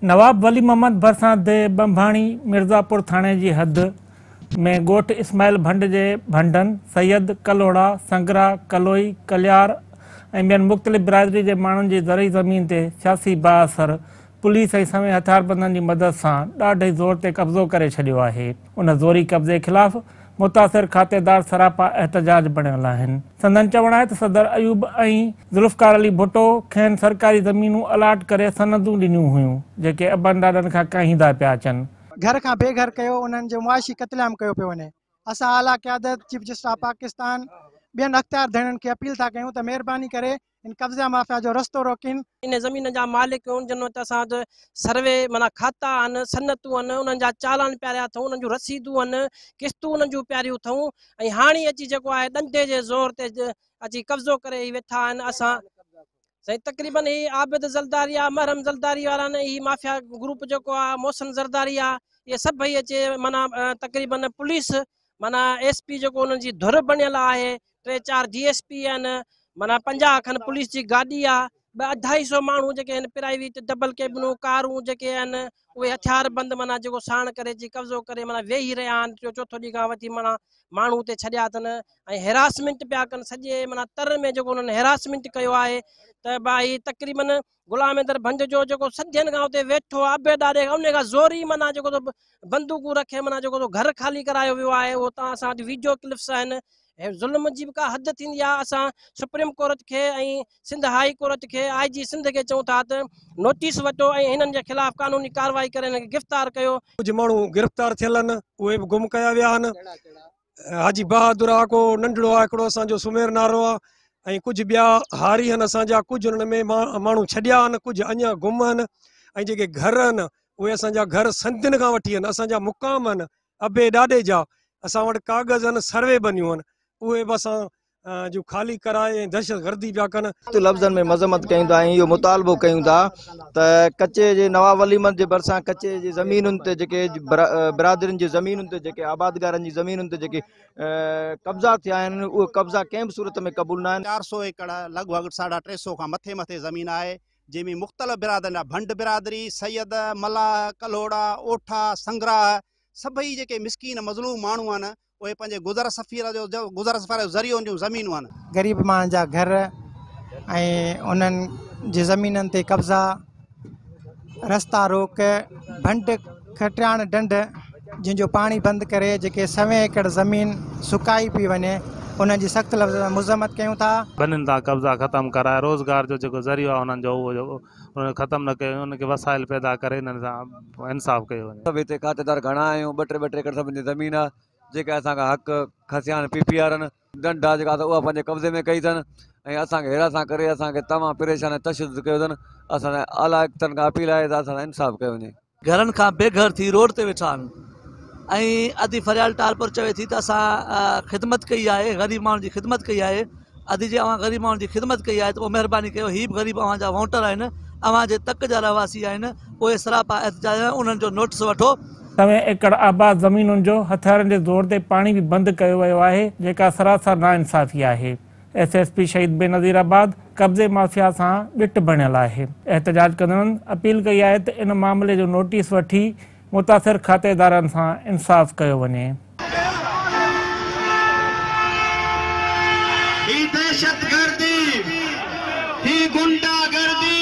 نواب ولي محمد ڀرسان ديهه ٻنڀاڻي مرزاپور ٿاڻي جي حد ۾ ڳوٺ اسماعيل ڀنڊ جي ڀنڊن، سيد، ڪلهوڙا، سنگرا، ڪلوئي، ڪليار ۽ ٻين مختلف برادري جي ماڻهن جي زرعي زمين تي سياسي بااثر پوليس ۽ سوين هٿياربندن جي مدد سان ڏاڍي زور تي قبضو ڪري ڇڏيو آهي. ان زوري قبضي خلاف متاثر کاتيدار سراپا احتجاج بڻيل آهن. سندن چوڻ آهي ته صدر ايوب ۽ ذوالفقار علي ڀٽو کين سرڪاري زمينون الاٽ ڪري سندون ڏنيون هيون، جيڪي ابن ڏاڏن کان ڪاهيندا پيا اچن. گهر کان بي گهر ڪيو، انهن جو معاشي قتل عام ڪيو پيو وڃي. اسان اعليٰ قيادت، چيف جسٽس آف پاڪستان، ٻين اختيار ڌڻين کي اپيل ٿا ڪيون ته مهرباني ڪري ان قبضا مافيا جو رستو روڪين. انهن زمينن جا مالڪ آهن جن وٽ اسان وٽ سروي معنيٰ کاتا آهن، سنتون آهن، انهن جا چالان پياريا اٿئون، انهن جون رسيدون آهن، قسطون انهن جون پياريون اٿئون ۽ هاڻي اچي جيڪو آهي ڏنڊي جي زور تي اچي قبضو ڪري هي ويٺا آهن. اسان سائين تقريبن هي عابد زرداري آ، محرم زرداري وارا آهن، هي مافيا گروپ جيڪو آ، محسن زرداري آ، اهي سڀئي اچي معنيٰ تقريبن پوليس معنيٰ ايس پي جيڪو انهن جي ڌر بڻيل آهي، ٽي چار ڊي ايس پي آهن، معنيٰ 50 کن پوليس جي گاڏي آ، ٻه اڍائي سو ماڻهو جيڪي آهن پرائيويٽ ڊبل ڪيبنون ڪارون جيڪي آهن اهي هٿيار بند معنيٰ جيڪو ساڻ ڪري اچي قبضو ڪري معنيٰ ويهي رهيا آهن. ٽيون چوٿون ڏينهن کان وٺي معنيٰ ماڻهو اتي ڇڏيا اٿن ۽ هراسمينٽ پيا ڪن سڄي معنيٰ تر ۾ جيڪو انهن هراسمينٽ ڪيو آهي ته ڀائي تقريبن غلام حيدر ڀنڊ جو جيڪو صدين کان اتي ويٺو آهي ابي ڏاڏي کان ان کان زوري معنيٰ جيڪو تو بندوقون رکي معنيٰ جيڪو تو گهر خالي ڪرايو ويو آهي اهو تان اسان وٽ ويڊيو ڪلپس آهن. هي ظلم جي به ڪا حد ٿيندي آهي. اسان سپريم ڪورٽ کي ۽ سنڌ هائي ڪورٽ کي آء جي سنڌ کي چئون ٿا ته نوٽيس وٺو ۽ هنن جي خلاف قانوني ڪارروائي ڪري هنن کي گرفتار ڪيو. ڪجهه ماڻهو گرفتار ٿيل آهن اهي به گم ڪيا ويا آهن. حاجي بهادر آ ڪو ننڍڙو آ هڪڙو اسان جو سمير نارو آ ۽ ڪجهه ٻيا هاري آهن اسان جا ڪجهه انهن ۾ ماڻهو ڇڏيا آهن ڪجهه اڃا گم آهن ۽ جيڪي گهر آهن اهي اسان جا گهر صدين کان وٺي آهن اسان جا مقام آهن ابي ڏاڏي جا اسان وٽ ڪاغذ آهن سروي بنيون آهن اهي به اسان جون خالي ڪرائي ۽ دهشت گردي پيا ڪن. سخت لفظن ۾ مذمت ڪيون ٿا ۽ اهو مطالبو ڪيون ٿا ته ڪچي جي نواب ولي محمد جي ڀرسان ڪچي جي زمينن تي جيڪي برادرين جي زمينن تي جيڪي آبادگارن جي زمينن تي جيڪي قبضا ٿيا آهن اهي قبضا ڪنهن به صورت ۾ قبول نه آهن. 400 ايڪڙ لڳ ڀڳ 350 کان مٿي مٿي زمين آهي جنهن ۾ مختلف برادرين جا ڀنڊ برادري، سيد، ملاح، ڪلهوڙا، اوٺا، سنگراهه سڀئي جيڪي مسڪين مظلوم ماڻهو آهن اهي پنهنجي گذر سفير جو گذر سفر جو ذريعو ان جون زمينون آهن. غريب ماڻهن جا گهر ۽ انهن جي زمينن تي قبضا، رستا روڪ، ڀنڊ کٽياڻ ڍنڍ جنهن جو پاڻي بند ڪري جيڪي سوين ايڪڙ زمين سڪائي پئي وڃي انهن جي سخت لفظن ۾ مذمت ڪيون ٿا. ٻنين تان قبضا ختم ڪرائي روزگار جو جيڪو ذريعو آهي انهن جو اهو انهن کي ختم نه ڪيو وڃي انهن کي وسائل پيدا ڪري انهن سان انصاف ڪيو وڃي. سڀ هتي کاتيدار گهڻا آهيون ٻه ٽي ٻه ٽي ايڪڙ سڀني جي زمين آهي جيڪا اسان کان حق کسيا آهن پي پي وارن ڍنڍ آهي جيڪا اها پنهنجي قبضي ۾ ڪئي اٿن ۽ اسان کي هراسان ڪري اسان کي تمام پريشان ۽ تشدد ڪيو اٿن اسان اعليٰ اختيارن کان اپيل آهي ته اسان سان انصاف ڪيو وڃي. گهرن کان بي گهر ٿي روڊ تي ويٺا آهن ۽ ادي فريال ٽالپر چوي ٿي ته اسان خدمت ڪئي آهي غريب ماڻهن جي خدمت ڪئي آهي ادي جي اوهان غريب ماڻهن جي خدمت ڪئي آهي ته پوء مهرباني ڪيو هي به غريب اوهان جا ووٽر آهن اوهان جي تڪ جا رهواسي آهن اهي سراپا احتجاج آهن انهن جو نوٽس وٺو. سوين ايڪڙ آباد زمينن جو هٿيارن جي زور تي پاڻي به بند ڪيو ويو آهي جيڪا سراسر ناانصافي آهي. ايس ايس پي شهيد بينظير آباد قبضي مافيا سان ٻٽ بڻيل آهي. احتجاج ڪندڙن اپيل ڪئي آهي ته ان معاملي جو نوٽيس وٺي متاثر کاتيدارن سان انصاف ڪيو وڃي. هي دهشتگردي، هي غنڊا گردي.